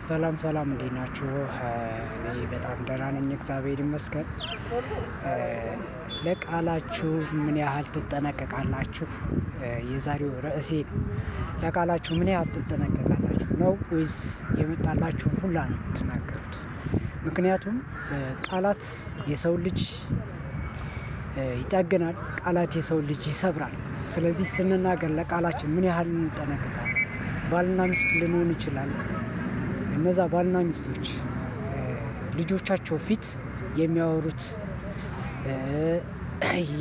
ሰላም ሰላም፣ እንዴት ናችሁ? እኔ በጣም ደህና ነኝ፣ እግዚአብሔር ይመስገን። ለቃላችሁ ምን ያህል ትጠነቀቃላችሁ? የዛሬው ርዕሴ ነው። ለቃላችሁ ምን ያህል ትጠነቀቃላችሁ ነው ወይስ የመጣላችሁ ሁላ ነው የምትናገሩት? ምክንያቱም ቃላት የሰው ልጅ ይጠግናል፣ ቃላት የሰው ልጅ ይሰብራል። ስለዚህ ስንናገር ለቃላችን ምን ያህል እንጠነቀቃለን? ባልና ሚስት ልንሆን እንችላለን። እነዛ ባልና ሚስቶች ልጆቻቸው ፊት የሚያወሩት፣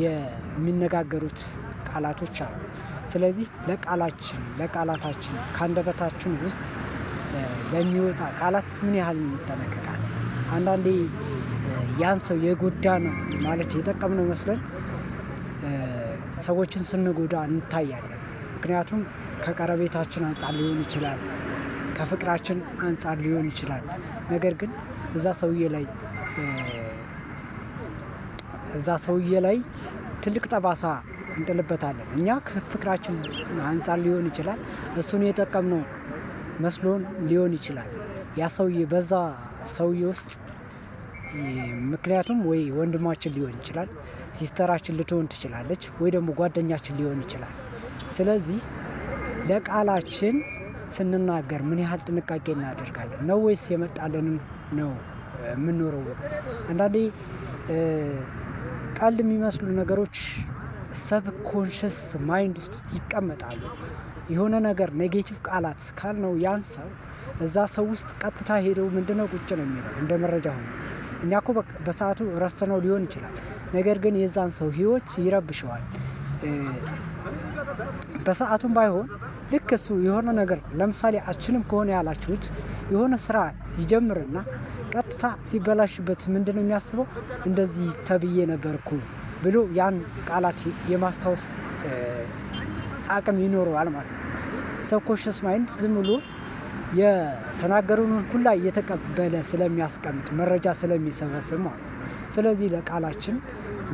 የሚነጋገሩት ቃላቶች አሉ። ስለዚህ ለቃላችን፣ ለቃላታችን፣ ከአንደበታችን ውስጥ ለሚወጣ ቃላት ምን ያህል እንጠነቀቃለን? አንዳንዴ ያን ሰው የጎዳነው ማለት የጠቀምነው መስሎን ሰዎችን ስንጎዳ እንታያለን። ምክንያቱም ከቀረቤታችን አንፃር ሊሆን ይችላል፣ ከፍቅራችን አንፃር ሊሆን ይችላል። ነገር ግን እዛ ሰውዬ ላይ ትልቅ ጠባሳ እንጥልበታለን። እኛ ከፍቅራችን አንፃር ሊሆን ይችላል፣ እሱን የጠቀምነው መስሎን ሊሆን ይችላል። ያ ሰውዬ በዛ ሰውዬ ውስጥ፣ ምክንያቱም ወይ ወንድማችን ሊሆን ይችላል፣ sister ኣችን ልትሆን ትችላለች፣ ወይ ደግሞ ጓደኛችን ሊሆን ይችላል። ስለዚህ ለቃላችን ስንናገር ምን ያህል ጥንቃቄ እናደርጋለን ነው ወይስ የመጣልንን ነው የምንኖረው? አንዳንዴ ቀልድ የሚመስሉ ነገሮች subconscious mind ውስጥ ይቀመጣሉ። የሆነ ነገር negative ቃላት ካልነው ያን ሰው እዛ ሰው ውስጥ ቀጥታ ሄደው ምንድነው ቁጭ ነው የሚለው እንደ መረጃ ሆኖ። እኛ እኮ በሰአቱ ረስተነው ሊሆን ይችላል። ነገር ግን የዛን ሰው ህይወት ይረብሸዋል። በሰአቱም ባይሆን ልክ እሱ የሆነ ነገር፣ ለምሳሌ አችልም ከሆነ ያላችሁት፣ የሆነ ስራ ይጀምርና ቀጥታ ሲበላሽበት ምንድነው የሚያስበው? እንደዚህ ተብዬ ነበር እኮ ብሎ ያን ቃላት የማስታወስ አቅም ይኖረዋል ማለት ነው። Subconscious mind ዝም ብሎ የተናገሩንን ሁላ እየተቀበለ ስለሚያስቀምጥ፣ መረጃ ስለሚሰበስብ ማለት ነው። ስለዚህ ለቃላችን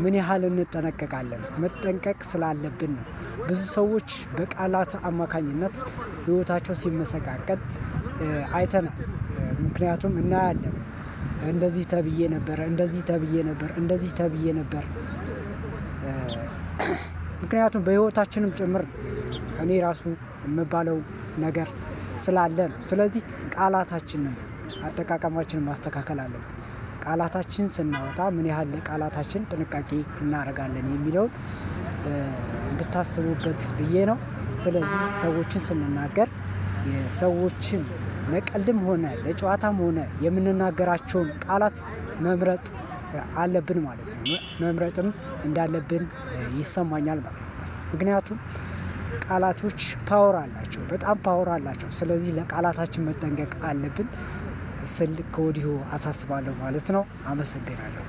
ምን ያህል እንጠነቀቃለን? መጠንቀቅ ስላለብን ነው። ብዙ ሰዎች በቃላት አማካኝነት ህይወታቸው ሲመሰቃቀል አይተናል። ምክንያቱም እናያለን። እንደዚህ ተብዬ ነበር፣ እንደዚህ ተብዬ ነበር፣ እንደዚህ ተብዬ ነበር። ምክንያቱም በህይወታችንም ጭምር እኔ ራሱ የምባለው ነገር ስላለ ነው። ስለዚህ ቃላታችንን አጠቃቀማችንን ማስተካከል አለብን። ቃላታችን ስናወጣ ምን ያህል ለቃላታችን ጥንቃቄ እናደርጋለን የሚለውን እንድታስቡበት ብዬ ነው። ስለዚህ ሰዎችን ስንናገር፣ የሰዎችን ለቀልድም ሆነ ለጨዋታም ሆነ የምንናገራቸውን ቃላት መምረጥ አለብን ማለት ነው። መምረጥም እንዳለብን ይሰማኛል ማለት ነው። ምክንያቱም ቃላቶች power አላቸው፣ በጣም power አላቸው። ስለዚህ ለቃላታችን መጠንቀቅ አለብን ስል ከወዲሁ አሳስባለሁ ማለት ነው። አመሰግናለሁ።